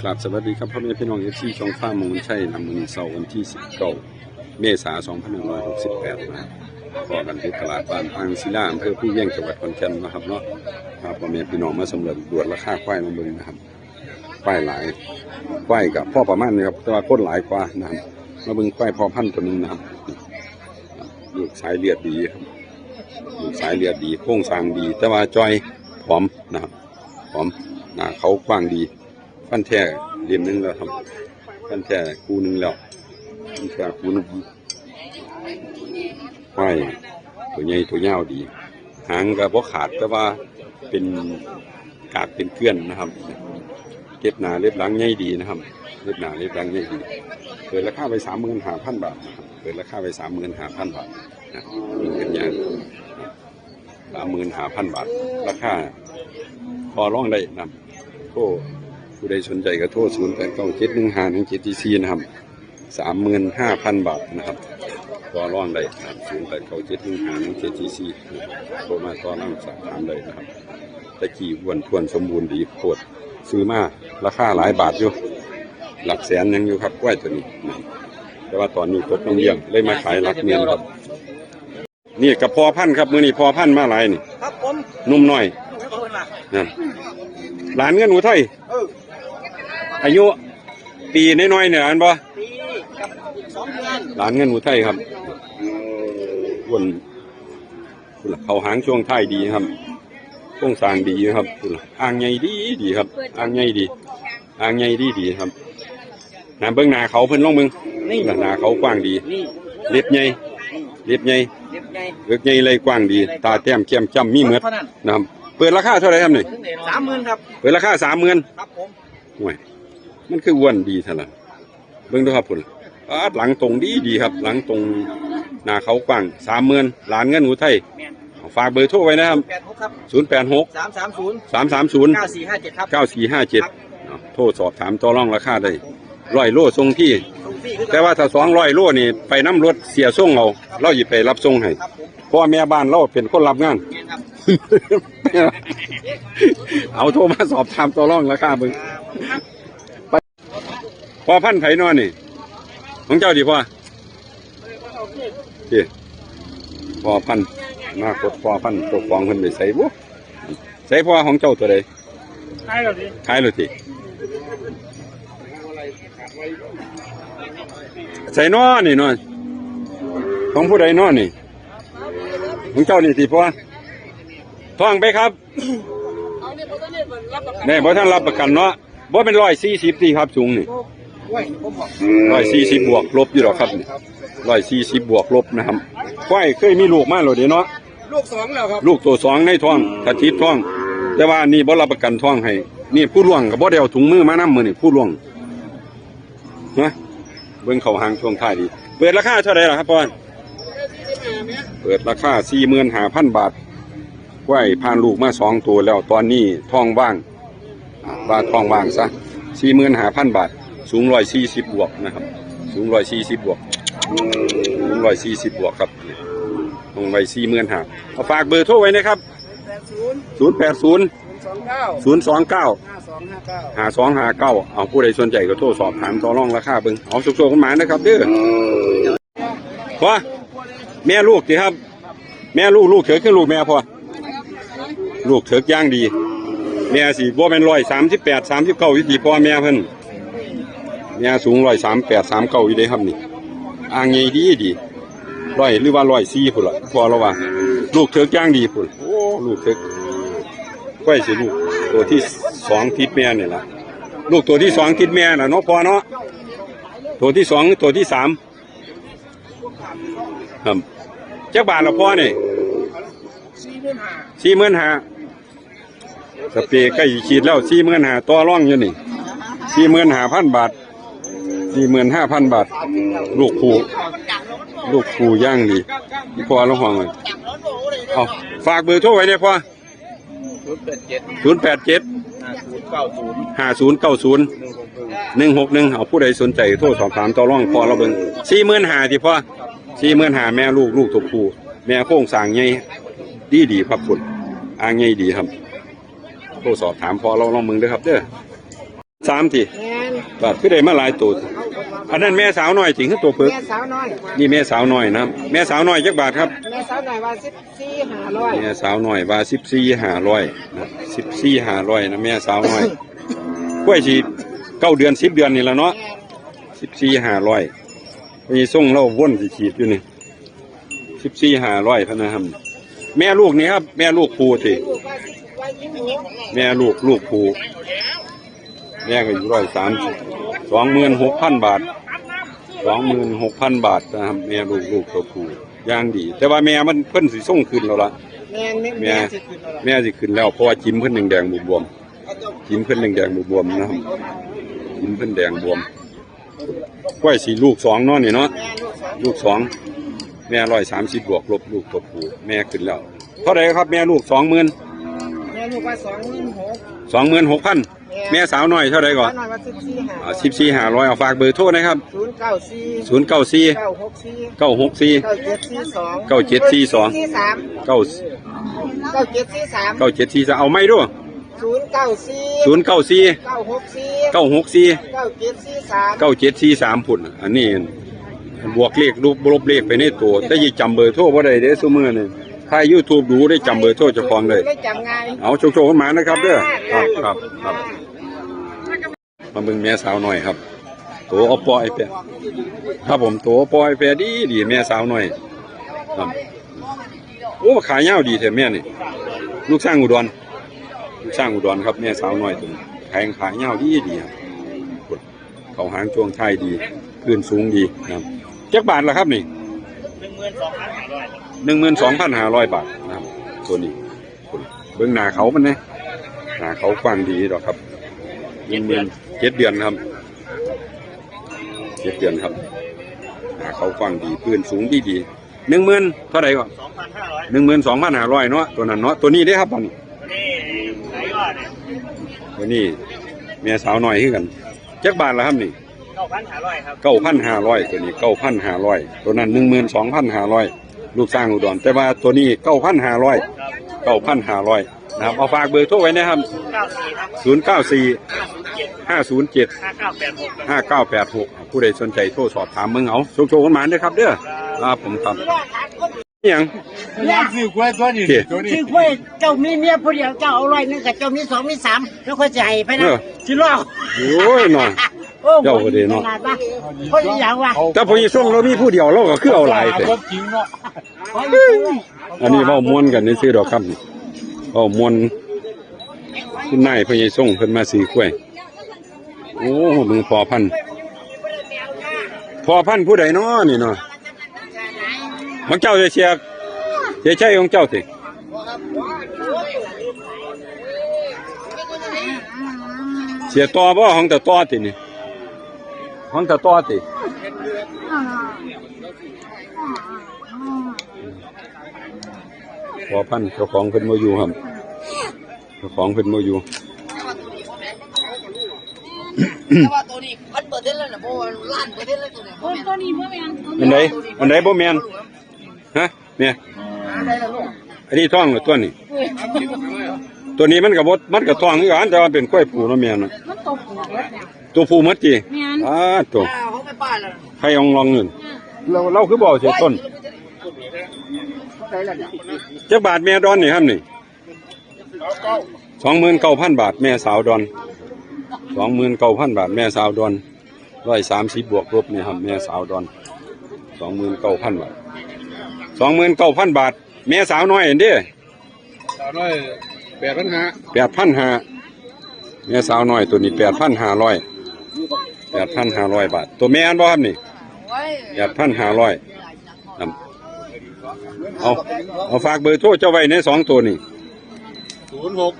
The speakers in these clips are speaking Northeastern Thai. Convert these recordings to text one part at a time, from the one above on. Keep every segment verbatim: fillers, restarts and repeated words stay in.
ครับ สวัสดีครับ พ่อแม่พี่น้อง เอฟซี ช่องฟาร์มมงคลชัยนะ มื้อนี้เสาร์วันที่ สิบเก้า เมษายน สองพันห้าร้อยหกสิบแปด นะ พ้อกันที่ตลาดบ้านอ่างศิลา อำเภอภูเวียง จังหวัดขอนแก่นนะครับเนาะ พาพ่อแม่พี่น้องมาสำรวจตรวจราคาควายมาเบิ่งนะครับ ควายหลาย ควายก็พอประมาณนี้ครับ แต่ว่าคนหลายกว่านะครับ มาเบิ่งควายพ่อพันธุ์ตัวหนึ่งนะครับ ลูกสายเลือดดีครับ ลูกสายเลือดดี โครงสร้างดี แต่ว่าจ่อย ผอมนะครับ ผอม หน้าเขากว้างดี ฟันแท้เล่มหนึ่งแล้วครับ ฟันแท้คู่หนึ่งแล้ว ฟันแท้คู่หนึ่ง ควายตัวใหญ่ตัวยาวดี หางก็บ่ขาด แต่ว่าเป็นกากเป็นเกลื่อนนะครับ เล็บหน้าเล็บหลังใหญ่ดีนะครับ เล็บหน้าเล็บหลังใหญ่ดี เปิดราคาไว้ สามหมื่นห้าพัน บาทนะครับ เปิดราคาไว้ สามหมื่นห้าพัน บาทนะ เป็นกันยาง สามหมื่นห้าพัน บาท ราคาต่อรองได้นะ โทร ผู้ใดสนใจก็โทร ศูนย์แปดเก้า เจ็ดหนึ่งห้า หนึ่งเจ็ดสี่สี่ นะครับ สามหมื่นห้าพัน บาทนะครับ ต่อรองได้นะครับ ศูนย์แปดเก้า เจ็ดหนึ่งห้า หนึ่งเจ็ดสี่สี่ โทรมาต่อรองสอบถามได้นะครับ ตะกี้อ้วนท้วนสมบูรณ์ดีโพด ซื้อมาราคาหลายบาทอยู่ หลักแสนยังอยู่ครับ ควายตัวนี้นะ แต่ว่าตอนนี้ตกลงเลี้ยง เลยมาขายหลักหมื่นครับ นี่กับพ่อพันธุ์ครับ มื้อนี้พ่อพันธุ์มาหลายนี่ ครับผม หนุ่มน้อย ครับผมนะ นะ หลานเงินอุทัย เออ อายุปีน้อยๆเนี่ย อันบ่ ปีกับสองเดือน หลานเงินอุทัยครับ อ้วน เขาหางช่วงท้ายดีครับ โครงสร้างดีครับ อ่างใหญ่ดีดีครับ อ่างใหญ่ดี อ่างใหญ่ดีดีครับ หน้าเบิ่งหน้าเขาเพิ่นลองเบิ่ง นี่ หน้าเขากว้างดี นี่ เล็บใหญ่ เล็บใหญ่ เล็บใหญ่ เล็บใหญ่ไหล่กว้างดี ตาแต้มแก้มจ้ำมีหมด เท่านั้น นะครับ เปิดราคาเท่าไหร่ครับนี่ สามหมื่นครับ เปิดราคา สามหมื่น ครับผม โอ้ย มันคืออ้วนดีเท่านั้น เบิ่งดูครับพุ่น ปาด หลังตรงดีดีครับ หลังตรง หน้าเขากว้าง สามหมื่น หลานเงินอุทัย แม่น ฝากเบอร์โทรไว้นะครับ แปดหก ครับ ศูนย์แปดหก สามสามศูนย์ สามสามศูนย์ เก้าสี่ห้าเจ็ด ครับ เก้าสี่ห้าเจ็ด ครับ เนาะ โทรสอบถามต่อรองราคาได้ ร้อยโลส่งฟรี ส่งฟรีคือกัน แต่ว่าถ้า สองร้อยโลนี่ ไปนำรถเสียส่งเอา เราสิไปรับส่งให้ ครับผม เพราะว่าแม่บ้านเราเป็นคนรับงาน แม่นครับ เอาโทรมาสอบถามต่อรองราคาเบิ่ง พ่อพันธุ์ไผน้อนี่ ของเจ้าติพ่อ ติ พ่อพันธุ์ อนาคตพ่อพันธุ์ เจ้าของเพิ่นไปไสบุ ไสพ่อของเจ้าตัวใด ขายแล้วติ ขายแล้วติ ไสน้อนี่น้อ ของผู้ใดน้อนี่ ของเจ้านี่ติพ่อ ท้องไปครับ แน่ บ่ทันรับประกันเนาะ บ่เป็นร้อยสี่สิบติครับ สูงนี่ โอ้ย ผมบอก ร้อยสี่สิบบวกลบอยู่ดอกครับนี่ ร้อยสี่สิบบวกลบนะครับ ควายเคยมีลูกมาแล้วเด้เนาะ ลูกสองแล้วครับ ลูกตัวสองในท้อง ถ้าติดท้อง แต่ว่านี่บ่รับประกันท้องให้ นี่ผู้ล่วงก็บ่ได้เอาถุงมือมานำมื้อนี่ ผู้ล่วง นะ เบิ่งเขาหางช่วงท้ายดี เปิดราคาเท่าไหร่ล่ะครับพ่อ เปิดราคา สี่หมื่นห้าพัน บาท ควายผ่านลูกมาสองตัวแล้ว ตอนนี้ท้องว่าง อ่า ว่าท้องว่างซะ สี่หมื่นห้าพัน บาท สูงร้อยสี่สิบบวกนะครับ สูงร้อยสี่สิบบวก สูงร้อยสี่สิบบวกครับ ลงไว้ สี่หมื่นห้า เอาฝากเบอร์โทรไว้นะครับ ศูนย์แปดศูนย์ ศูนย์สองเก้า ห้าสองห้าเก้า ห้าสองห้าเก้า เอาผู้ใดสนใจก็โทรสอบถามต่อรองราคาเบิ่ง เอาสุขๆกันมานะครับเด้อ พ่อ แม่ลูกติครับ แม่ลูก ลูกเถิกคือลูกแม่พ่อ ลูกเถิกอย่างดี แม่สิบ่แม่นร้อยสามสิบแปด สามสิบเก้าอยู่ติพ่อแม่เพิ่น แม่สูงร้อยสามแปด สามเก้าอยู่เด้ครับนี่ อ่างใหญ่ดีดี ร้อยหรือว่าร้อยสี่พุ้นล่ะ พ่อเราว่า ลูกเถิกอย่างดีพุ้น โอ้ ลูกเถิก ควายสิลูกตัวที่สองติดแม่นี่ล่ะ ลูกตัวที่สองติดแม่น่ะเนาะพ่อเนาะ ตัวที่สอง ตัวที่สาม ครับ จักบาทละพ่อนี่ สี่หมื่นห้า สเปรย์ใกล้สิขีดแล้ว สี่หมื่นห้า ต่อรองอยู่นี่ สี่หมื่นห้าพัน บาท สี่หมื่นห้าพัน บาท ลูกผู้ ลูกผู้อย่างดี อีพ่อละห้องเลย เอา ฝากเบอร์โทรไว้เนี่ยพ่อ ศูนย์แปดเจ็ด ศูนย์แปดเจ็ด ห้าศูนย์เก้าศูนย์ ห้าศูนย์เก้าศูนย์ หนึ่งหกหนึ่ง หนึ่งหกหนึ่ง เอาผู้ใดสนใจโทรสอบถามต่อรองพ่อเราเบิ่ง สี่หมื่นห้า ติพ่อ สี่หมื่นห้า แม่ลูก ลูกตัวผู้ แม่โครงสร้างใหญ่ ดีดีครับพุ้น อ่างใหญ่ดีครับ โทรสอบถามพ่อเราลองเบิ่งเด้อครับเด้อ สามติ แม่น บาดคือได้มาหลายตัว อันนั้นแม่สาวน้อยติ คือตัวเพิ่น แม่สาวน้อย นี่แม่สาวน้อยนะ แม่สาวน้อยจักบาทครับ แม่สาวน้อยว่าสิบสี่ห้าร้อย แม่สาวน้อยว่าสิบสี่ห้าร้อยนะ สิบสี่ห้าร้อยนะ แม่สาวน้อย กล้วยสิเก้าเดือนสิบเดือนนี่ล่ะเนาะ สิบสี่ห้าร้อย พอใหญ่ส่งเราวนสิขีดอยู่นี่ สิบสี่ห้าร้อยพะนะครับ แม่ลูกนี่ครับ แม่ลูกผู้ติ แม่ลูก ลูกผู้ แม่ก็อยู่ร้อยสามสิบ สองหมื่นหกพันบาท สองหมื่นหกพันบาทนะครับ แม่ลูก ลูกตัวผู้ อย่างดี แต่ว่าแม่มันเพิ่นสิส่งขึ้นแล้วล่ะ แม่น แม่ แม่ แม่สิขึ้นแล้วล่ะ แม่สิขึ้นแล้ว เพราะว่าจิ๋มเพิ่นแดงๆบวมๆ จิ๋มเพิ่นแดงๆบวมๆนะครับ จิ๋มเพิ่นแดงบวม กล้วยสิลูกสองเนาะนี่เนาะ ลูกสอง แม่ร้อยสามสิบบวกลบ ลูกตัวผู้ แม่ขึ้นแล้ว เท่าไหร่ครับ แม่ลูก สองหมื่น แม่ลูกว่าสองหมื่นหก สองหมื่นหกพัน แม่ แม่สาวน้อยเท่าไหร่ก่อน สาวน้อยว่าสิบสี่ห้าร้อย อ่า สิบสี่ห้าร้อย เอาฝากเบอร์โทรนะครับ ศูนย์เก้าสี่ ศูนย์เก้าสี่ เก้าหกสี่ เก้าหกสี่ เก้าเจ็ดสี่สอง เก้าเจ็ดสี่สอง เก้า เก้าเจ็ดสี่สาม เก้าเจ็ดสี่สาม เอาไม่ด้วย ศูนย์เก้าสี่ ศูนย์เก้าสี่ เก้าหกสี่ เก้าหกสี่ เก้าเจ็ดสี่สาม เก้าเจ็ดสี่สาม พุ่นน่ะ อันนี้บวกเลขลบ ลบเลขไปในตัว แต่ยังจำเบอร์โทรบ่ได้เด้ซุมื้อนี่ ถ่ายยูทูบดูได้จำเบอร์โทรเจ้าของเลย ได้จำง่าย เอาโชคๆกันมานะครับเด้อ ครับ ครับ ครับ มาเบิ่งแม่สาวน้อยครับ ตัวอปอไอแปด ครับผม ตัวอปอไอแปดดีดี แม่สาวน้อย ครับ โอ้ ขายาวดีแท้แม่นี่ ลูกสร้างอุดร ลูกสร้างอุดรครับ แม่สาวน้อยตัวนี้ แข้งขายาวดีดีครับ เขาหางช่วงท้ายดี พื้นสูงดีนะครับ จักบาทล่ะครับนี่ หนึ่งหมื่นสองพันห้าร้อย หนึ่งหมื่นสองพันห้าร้อยบาทนะครับ ตัวนี้ เบิ่งหน้าเขามันนะ หน้าเขากว้างดีดอกครับ หนึ่งหมื่น เจ็ดเดือนครับ เจ็ดเดือนครับ หน้าเขากว้างดี พื้นสูงดีดี หนึ่งหมื่นเท่าไหร่ก่อน หนึ่งหมื่นสองพันห้าร้อยเนาะ ตัวนั้นเนาะ ตัวนี้เด้ครับ อันนี้ ตัวนี้ แม่สาวน้อยคือกัน จักบาทล่ะครับนี่ เก้าพันห้าร้อยครับ เก้าพันห้าร้อย ตัวนี้ เก้าพันห้าร้อย ตัวนั้น หนึ่งหมื่นสองพันห้าร้อย ลูกสร้างอุดร แต่ว่าตัวนี้ เก้าพันห้าร้อย เก้าพันห้าร้อย นะครับ เอาฝากเบอร์โทรไว้นะครับ ศูนย์เก้าสี่ครับ ศูนย์เก้าสี่ ห้าศูนย์เจ็ด ห้าศูนย์เจ็ด ห้าเก้าแปดหก ห้าเก้าแปดหก ผู้ใดสนใจโทรสอบถามเบิ่งเอา โชคๆกันมาเด้อครับเด้อ ครับผมครับ อิหยัง อยากซื้อกล้วยตัวนี้ เจ๊ ตัวนี้ ซื้อกล้วย เจ้ามีเมียผู้เดียว เจ้าเอาร้อยหนึ่งกับเจ้ามีสองมีสาม แล้วค่อยสิให้ไปนะ เออ สิลอก โอ้ยเนาะ โอ้ เจ้าก็ดีเนาะ ขนาดว่า คนอีหยังวะ แต่พออีส่งเรามีผู้เดียว เราก็คือเอาหลายแต่ ความจริงเนาะ อันนี้เว้าม่วนกันซื่อๆดอกครับ เว้าม่วน คุณนายพอใหญ่ส่งเพิ่นมาซื้อกล้วย โอ้ เบิ่งพ่อพันธุ์ พ่อพันธุ์ผู้ใดน้อนี่เนาะ ของเจ้าเสีย เสียชัยของเจ้าติ เสียต่อบ่ ของตาต่อตินี่ ของตาต่อติ พ่อพันธุ์เจ้าของเพิ่นบ่อยู่ครับ เจ้าของเพิ่นบ่อยู่ แต่ว่าตัวนี้พันเปอร์เซ็นต์แล้วนะ เพราะว่าล้านเปอร์เซ็นต์แล้วตัวนี้ โอ้ ตัวนี้บ่แม่น อันใด อันใดบ่แม่น ฮะ เนี่ย อันนี้ท้องเหรอตัวนี้ ตัวนี้มันก็บ่ มันก็ท้องคือกัน แต่ว่าเป็นกล้วยผู้เนาะแม่เนาะ มันตัวผู้เบิดเนี่ย ตัวผู้หมดติ แม่น อ่า ตัว อ่าเขาไปป้ายแล้ว ไข่อองลองเงิน เรา เราคือบ่เอาเสียต้น จักบาทแม่ดอนนี่ครับนี่ สองหมื่นเก้าพันบาท แม่สาวดอน สองหมื่นเก้าพันบาท แม่สาวดอน ร้อยสามสิบบวกลบนี่ครับ แม่สาวดอน สองหมื่นเก้าพันบาท สองหมื่นเก้าพันบาท แม่สาวน้อยเห็นเด้ สาวน้อย แปดพันห้า แปดพันห้า แม่สาวน้อยตัวนี้ แปดพันห้าร้อย แปดพันห้าร้อยบาท ตัวแม่อันบ่ครับนี่ แปดพันห้าร้อย ครับ เอา เอาฝากเบอร์โทรเจ้าไว้ในสองตัวนี่ ศูนย์หก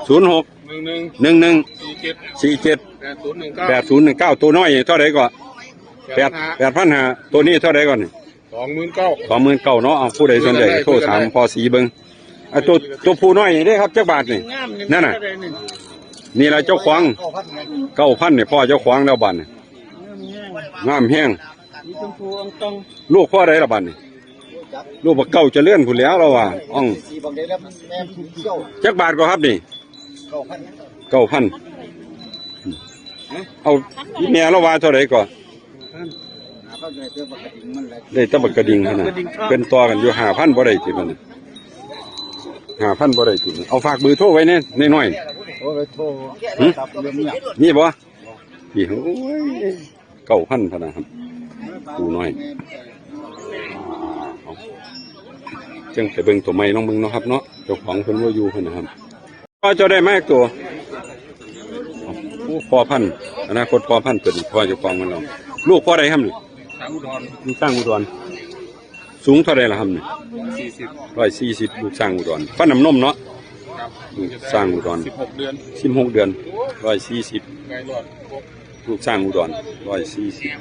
ศูนย์หก หนึ่งหนึ่ง หนึ่งหนึ่ง สี่เจ็ด สี่เจ็ด แปดศูนย์หนึ่งเก้า แปดศูนย์หนึ่งเก้า ตัวน้อยเท่าไหร่ก็ แปด แปดพันห้า ตัวนี้เท่าไหร่ก่อนนี่ สองหมื่นเก้า สองหมื่นเก้าเนาะ เอาผู้ใดสนใจโทรถามพ่อสีเบิ่ง อ่ะ ตัว ตัวผู้น้อยนี่เด้ครับ จักบาทนี่ นั่นน่ะ นี่ล่ะเจ้าของ เก้าพันเนี่ย พ่อเจ้าของแล้วบัดนี่ งามแฮง สีชมพูอ่องตอง ลูกพ่อใดล่ะบัดนี่ ลูกบักเก้าเจริญพู้นแหล้วเราว่า อ่อง จักบาทก็ครับนี่ เก้าพัน เก้าพัน เอาอีแม่เราว่าเท่าไหร่ก่อน ได้แต่บักกระดิ่งหั่นน่ะ เป็นต่อกันอยู่ห้าพันบ่ได้ติมันห้าพันบ่ได้ติเอาฝากเบอร์โทรไว้แน่น้อยๆ โอ้ยโทร หึ ตับเรื่องเนี่ย นี่บ่ นี่ โอ้ย เก้าพันพะนะครับ กูน้อย เอา จังไปเบิ่งตัวใหม่ลองเบิ่งเนาะครับเนาะ เจ้าของเพิ่นบ่อยู่เพิ่นนะครับ พ่อเจ้าได้มาจักตัว โอ้ พ่อพันธุ์ อนาคตพ่อพันธุ์ตัวนี้ พ่อเจ้าของมันลอง ลูกพ่อใดครับนี่ ช้างอุดร ลูกช้างอุดร สูงเท่าใดล่ะครับนี่ สี่สิบ ร้อยสี่สิบ ลูกช้างอุดร ฟันน้ำนมเนาะ ครับ ลูกช้างอุดร สิบหกเดือน สิบหกเดือน ร้อยสี่สิบ ไงรอด ลูกช้างอุดร ร้อยสี่สิบ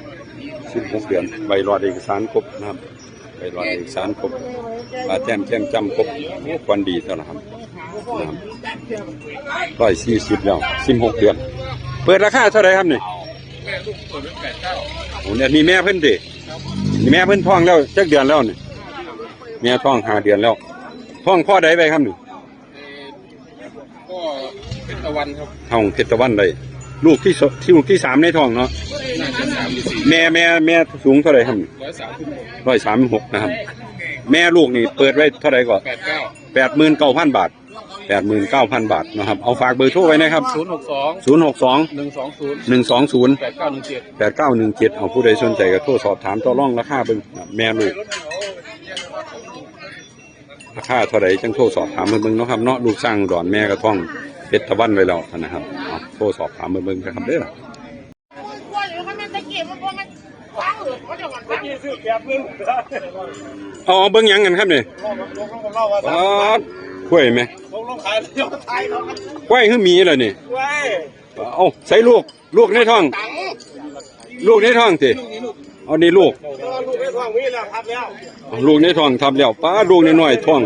สิบหกเดือน ใบหลอดเอกสารครบนะครับ ใบหลอดเอกสารครบ ตาแจ่มแจ่มจ้ำครบ โอ้ ควันดีเท่าไหร่ครับ นะครับ ร้อยสี่สิบแล้ว สิบหกเดือน เปิดราคาเท่าไหร่ครับนี่ แม่ลูกเปิดไว้แปดเก้า โอ้ เนี่ย นี่แม่เพิ่นติ นี่แม่เพิ่นท้องแล้วจักเดือนแล้วนี่ แม่ท้องห้าเดือนแล้ว ท้องพ่อใดไปครับนี่ ก็เพชรตะวันครับ ท้องเพชรตะวันได้ ลูกที่สอง ที่ลูกที่สามในท้องเนาะ น่าจะสามหรือสี่ แม่ แม่ แม่สูงเท่าไหร่ครับนี่ ร้อยสามสิบหก ร้อยสามสิบหกนะครับ แม่ลูกนี่เปิดไว้เท่าไหร่ก่อน แปดเก้า แปดหมื่นเก้าพันบาท แปดหมื่นเก้าพันบาทนะครับ เอาฝากเบอร์โทรไว้นะครับ ศูนย์หกสอง ศูนย์หกสอง หนึ่งสองศูนย์ หนึ่งสองศูนย์ แปดเก้าหนึ่งเจ็ด แปดเก้าหนึ่งเจ็ด เอาผู้ใดสนใจก็โทรสอบถามต่อรองราคาเบิ่ง แม่ลูก ราคาเท่าใดจังโทรสอบถามเพิ่นเบิ่งเนาะครับเนาะ ลูกช้างอุดร แม่ก็ท้องเพชรตะวันไว้แล้วนะครับ เอาโทรสอบถามเพิ่นเบิ่งนะครับเด้อ เอา เอาเบิ่งหยังกันครับนี่ ป๊าด กล้วยไหม กล้วยคือหมีเหรอนี่ เอา ใส่ลูก ลูกในท้อง ลูกในท้องสิ เอานี่ลูก เอาลูกในท้องทับแล้ว ป๊าด ลูกน้อยๆท้อง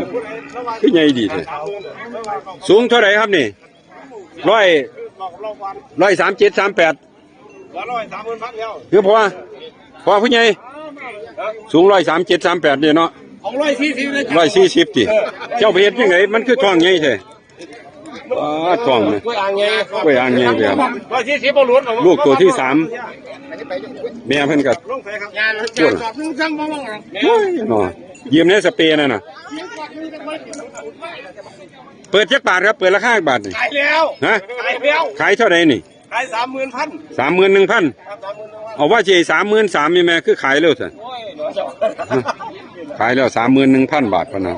คือใหญ่ดีแท้ สูงเท่าไหร่ครับนี่ ร้อย ร้อยสามเจ็ด สามแปด คือพอ พอผู้ใหญ่ สูงร้อยสามเจ็ด สามแปดเนี่ยเนาะ ของร้อยสี่สิบเลย ร้อยสี่สิบติ เจ้าไปเฮ็ดจังไดมันคือท้องใหญ่แท้ ป๊าด ท้องนะ กล้วยอ่างไง กล้วยอ่างใหญ่เลยครับ ร้อยสี่สิบบ่หลุดหรอก ลูกตัวที่สาม แม่เพิ่นก็ ลงใส่ครับ งาน จวด จอดนึงซ้ำบ่ลงหรอก โอ้ยเนาะ ยืมในสเปรย์นั่นน่ะ เปิดจักบาทครับ เปิดราคาจักบาทนี่ ขายแล้ว ฮะ ขายแล้ว ขายเท่าไหร่นี่ ขายสามหมื่นพัน สามหมื่นหนึ่งพัน ครับ สามหมื่นหนึ่งพัน เอาว่าสิสามหมื่นสามนี่แม่คือขายเร็วแท้ โอ้ย เดี๋ยวจะ ขายแล้วสามหมื่นหนึ่งพันบาทพะนะ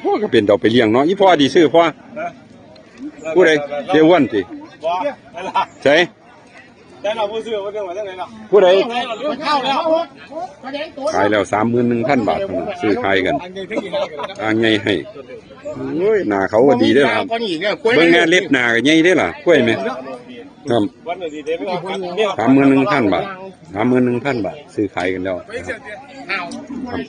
โอ้ ก็เป็นเอาไปเลี้ยงเนาะ อีพ่อดีซื้อพ่อ ผู้ใด เจ้าอ้วนติ บ่ ใส่ แต่เราผู้ซื้อว่าเรื่องว่าจังได๋เนาะ ผู้ใด เข้าแล้ว ขายแล้วสามหมื่นหนึ่งพันบาทพะนะ ซื้อขายกัน อ่างใหญ่ให้ โอ้ย หน้าเขาก็ดีเด้อล่ะครับ เบิ่งแน่เล็บหน้าก็ใหญ่เด้อล่ะ กล้วยไหม ครับ สามหมื่นหนึ่งพันบาท สามหมื่นหนึ่งพันบาท ซื้อขายกันแล้วนะครับ ครับ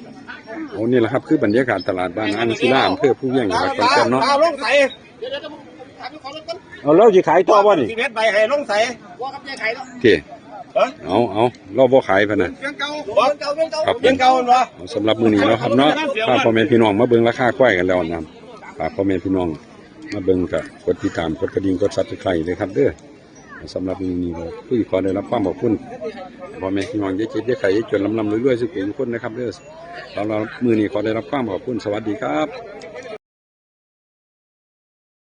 โอ้ นี่แหละครับ คือบรรยากาศตลาดบ้านอ่างศิลา อำเภอภูเวียง จังหวัดขอนแก่นเนาะ เอาลงใส่ เอา แล้วสิขายต่อบ่นี่ สิบเอ็ดใบให้ลงใส่ เจ้ เอ้อ เอา เอา เราบ่ขายพะนะ เรื่องเก่า เรื่องเก่า เรื่องเก่า ครับผม เรื่องเก่าเนาะ เอา สำหรับมื้อนี้เนาะครับเนาะ พาพ่อแม่พี่น้องมาเบิ่งราคาควายกันแล้วนะครับ ฝากพ่อแม่พี่น้องมาเบิ่งก็กดติดตาม กดกระดิ่ง กด Subscribe เลยครับเด้อ สำหรับมื้อนี้ก็คุยขอได้รับความขอบคุณ พ่อแม่พี่น้องอย่าเจ็บอย่าไข้อย่าจน ร่ำๆรวยๆ สุขทุกคนนะครับเด้อ สำหรับมื้อนี้ขอได้รับความขอบคุณ สวัสดีครับ